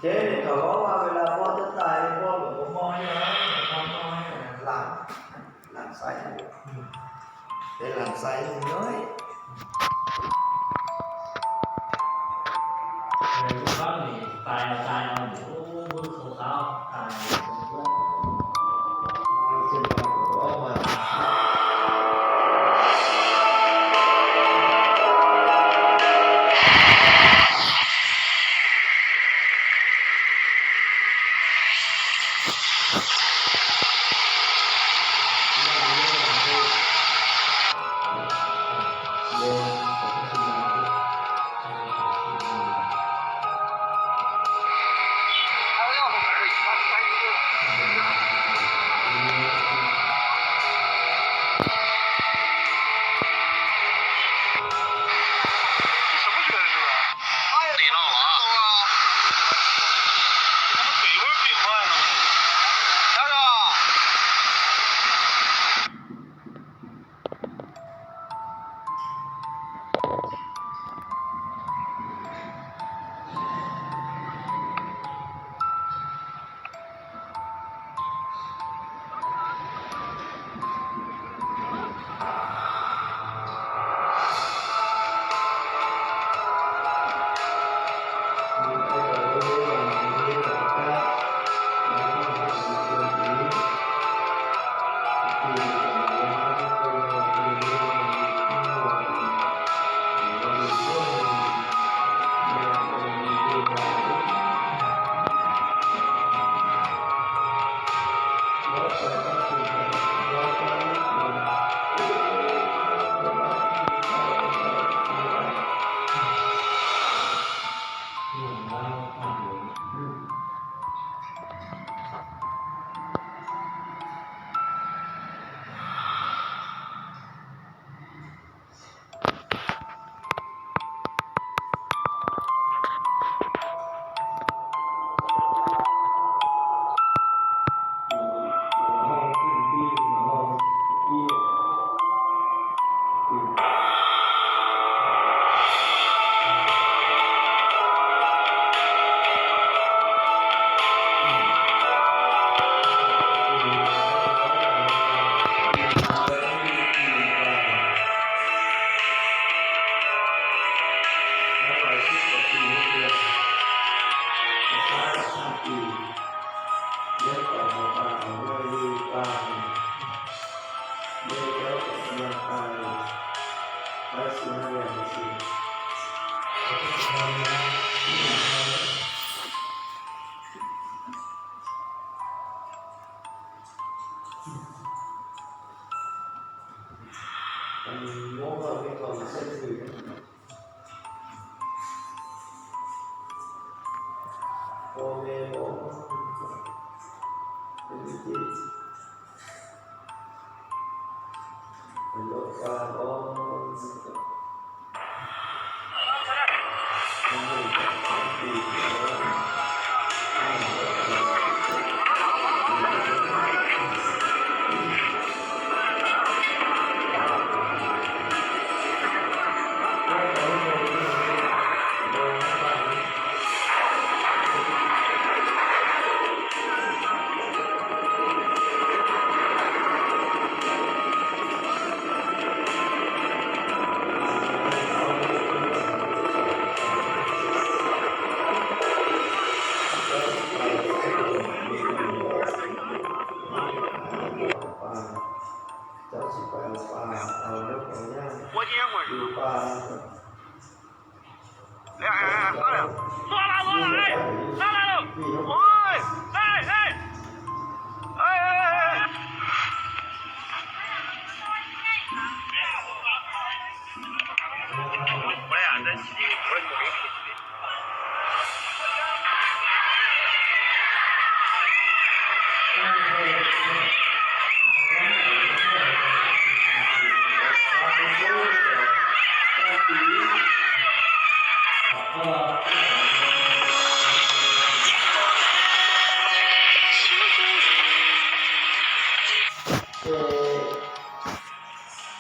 Ces thaum vauv mas ves las pob twb tais, pob lawm, pob mob thiab, pob mob thiab, lam, lam xaiv, ces lam xaiv li no. Ces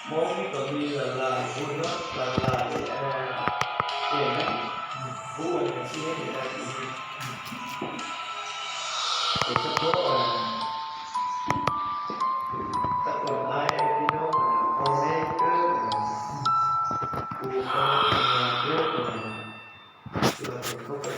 Hmoob ib tug li Las Lais, hu nyob Las Lais, Ua niam txiv, ua niam txiv, ua niam txiv. Ces txhob pub, txhob ua nab tib nub, ua neb wb, ua neb wb, ua neb wb.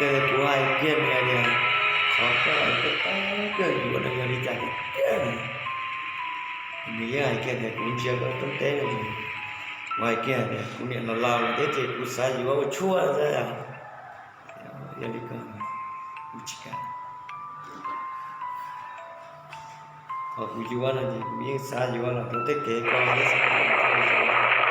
Ces kuv hais kiag nws tias, qhov koj hais koj tab kawg yuav no yog li cas tiag tiag? Nws yeej hais kiag tias kuv ntsia koj tub teb no, kuv hais kiag tias kuv niam los laus lawm thiab ces kuv xav yuav ua tshuaj xwb. Yog li ko kuv tsis kam. Qhov kuv yuav no ces kuv yeej xav yuav los rau tej kev ko thiab xav kom koj yuav.